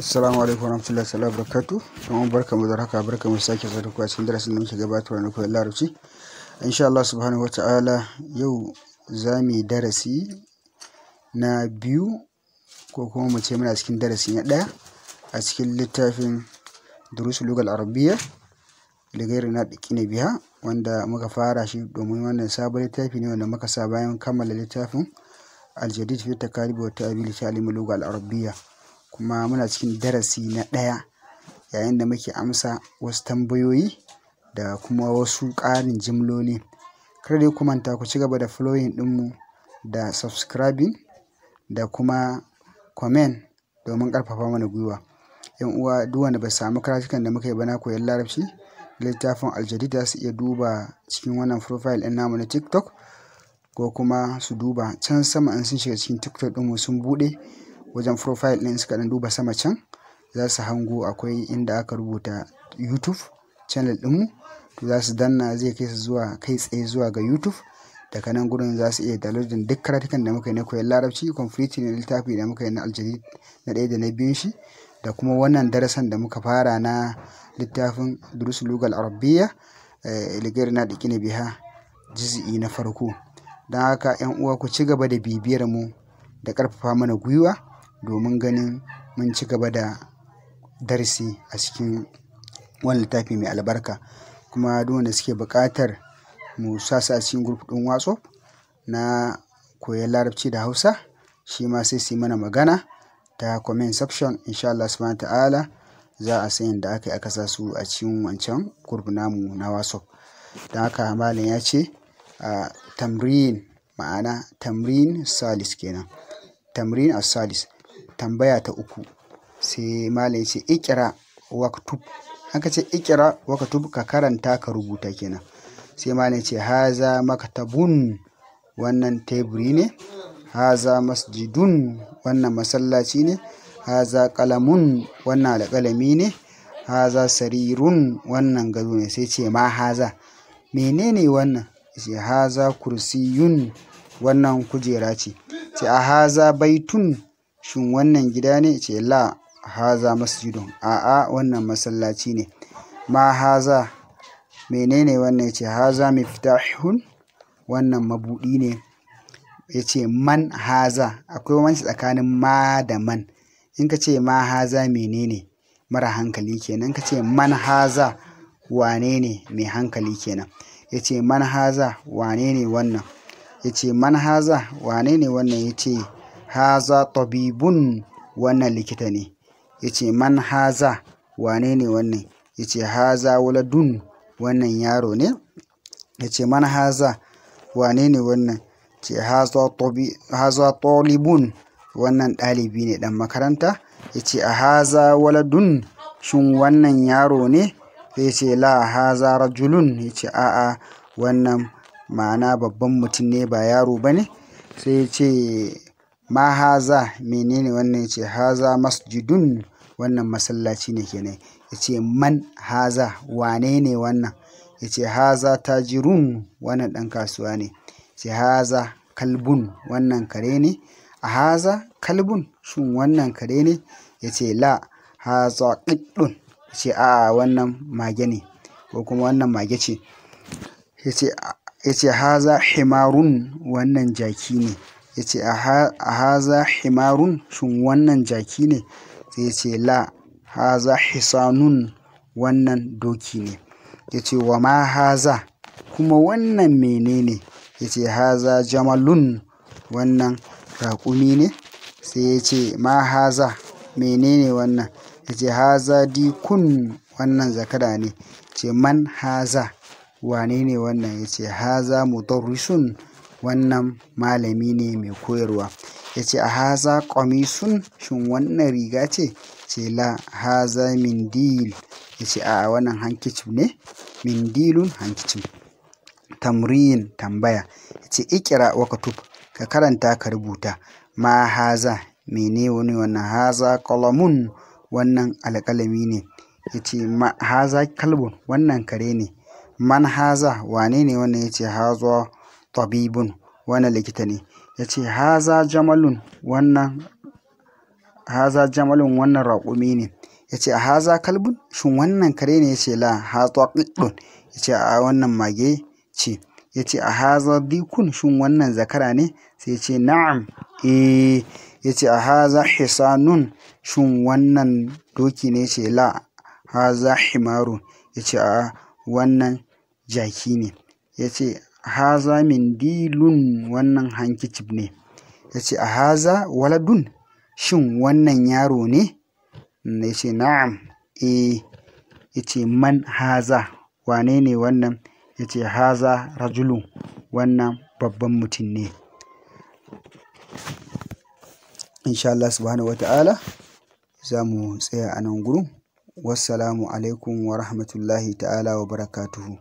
Assalamu alaikum warahmatullahi ta'ala barakatuh. Yan barkamu da haka, barkamu sake saduwa a cikin darasin da muke gabatarwa na koyon Larabci. Insha Allah subhanahu wata'ala, yau za mu yi darasi na biyu, ko kuma mu ce muna cikin darasi na ɗaya a cikin littafin Durusul Lugal Arabiyya Ligairi Nadiqina Biha, wanda muka fara shi domin wannan sabon littafi ne wanda muka sa bayan kammala littafin Al-Jadid fi Takarib wa Ta'bil Ta'lim Lugal Arabiyya. Kuma muna cikin darasi na ɗaya yayin da muke amsa wasu tambayoyi da kuma wasu ƙarin jimloli. Kar dai ku manta ku ci gaba da following ɗinmu da subscribing da kuma comment domin ƙarfafa mana gwiwa. Yan uwa, duk wanda ba su samu karatukan da muka yi ba na koyon Larabci littafin Aljadid, za su iya duba cikin wannan profile ɗin namu na TikTok, ko kuma su duba can sama in sun shiga cikin TikTok ɗinmu, sun buɗe wajen profile ɗin, suka ɗan duba sama can, za su hango akwai inda aka rubuta YouTube channel ɗinmu. To, za su danna, zai kai su zuwa kai tsaye zuwa ga YouTube. Daga nan gurin za su iya downloading duk karatukan da muka yi na koyon Larabci complete na littafi da muka yi na Aljadid na ɗaya da na biyun shi, da kuma wannan darasin da muka fara na littafin Durusul Lugal Arabiyya Ligairi Nadiqina Biha, juz'i na farko. Don haka yan uwa, ku ci gaba da bibiyar mu da ƙarfafa mana gwiwa domin ganin mun ci gaba da darasi a cikin wannan littafi mai albarka. Kuma duk wanda suke buƙatar mu sa su a cikin group ɗin WhatsApp na koyon Larabci da Hausa, shi ma sai su yi mana magana ta comment section. Insha Allah subhanahu ta'ala za a san yadda aka yi aka sa su a cikin wancan group namu na WhatsApp. Don haka malam ya ce tamrin, ma'ana tamrin salis kenan, tamrin as-salis, tambaya ta uku. Sai malam ya ce iqra waktub. Aka ce iqra waktub, ka karanta ka rubuta kenan. Sai malam ya ce haza maktabun, wannan teburi ne. Haza masjidun, wannan masallaci ne. Haza qalamun, wannan alƙalami ne. Haza sarirun, wannan gado ne. Sai ce ma haza, menene wannan? Ce haza kursiyun, wannan kujera ce. Ce a haza baitun, shin wannan gida ne? Ce la, haza masjidun, a'a, wannan masallaci ne. Ma haza, menene wannan? Ce haza miftahun, wannan mabuɗi ne. Ya ce man haza. Akwai bambanci tsakanin ma da man. In ka ce ma haza, menene, mara hankali kenan. In ka ce man haza, wane ne, mai hankali kenan. Ya ce man haza, wane ne wannan? Ya ce man haza, wane ne wannan? Ya ce haza tabibun, wannan likita ne. Ya ce man haza, wane ne wannan? Ya ce haza waladun, wannan yaro ne. Ya ce man haza, wane ne wannan? Ce haza talibun, wannan ɗalibi ne, ɗan makaranta. Ya ce a haza waladun, shin wannan yaro ne? Sai ce la, haza rajulun. Ya ce a'a, wannan ma'ana babban mutum ne, ba yaro ba ne. Sai ya ce ma haza, menene wannan? Ya ce haza masjidun, wannan masallaci ne kenan. Ya ce man haza, wane ne wannan? Ya ce haza tajirun, wannan ɗan kasuwa ne. Ce haza kalbun, wannan kare ne. A haza kalbun, shin wannan kare ne? Ya ce la, haza qiddun. Ya ce a'a, wannan mage ne, ko kuma wannan mage ce. Ya ce haza himarun, wannan jaki ne. Ya ce a haza himarun, shin wannan jaki ne? Sai ya ce la, haza hisanun, wannan doki ne. Ya ce wa ma haza, kuma wannan menene? Ya ce haza jamalun, wannan raƙumi ne. Sai ya ce ma haza, menene wannan? Ya ce haza dikun, wannan zakara ne. Ce man haza, wane ne wannan? Ya ce haza mudarrisun, wannan malami ne mai koyarwa. Ya ce a haza qamisun, shin wannan riga ce? Ce la, haza mindil. Ya ce a wannan hankicif ne, mindilun hankicif. Tamrin, tambaya. Ya ce iqra waktub, ka karanta ka rubuta. Ma haza, mene wani wannan? Haza qalamun, wannan alƙalami ne. Ya ce haza kalbun, wannan kare ne. Man haza, wane ne wannan? Ya ce haza tabibun, wannan likita ne. Ya ce haza jamalun, wannan Haza jamalun, wannan raƙumi ne. Ya ce a haza kalbun, shin wannan kare ne? Ya ce la, haza qiddun. Ya ce a wannan mage ce. Ya ce a haza dikun, shin wannan zakara ne? Sai ya ce na'am, eh. Ya ce a haza hisanun, shin wannan doki ne? Ya ce la, haza himarun. Ya ce a wannan jaki ne. Ya ce haza mindilun, wannan hankicif ne. Ya ce a haza waladun, shin wannan yaro ne? Ya ce na'am, eh. Ya ce man haza, wane ne wannan? Ya ce haza rajulun, wannan babban mutum ne. Insha Allah subhanahu wa ta'ala za mu tsaya a nan gurin. Wassalamu alaikum wa rahmatullahi ta'ala wa barakatuhu.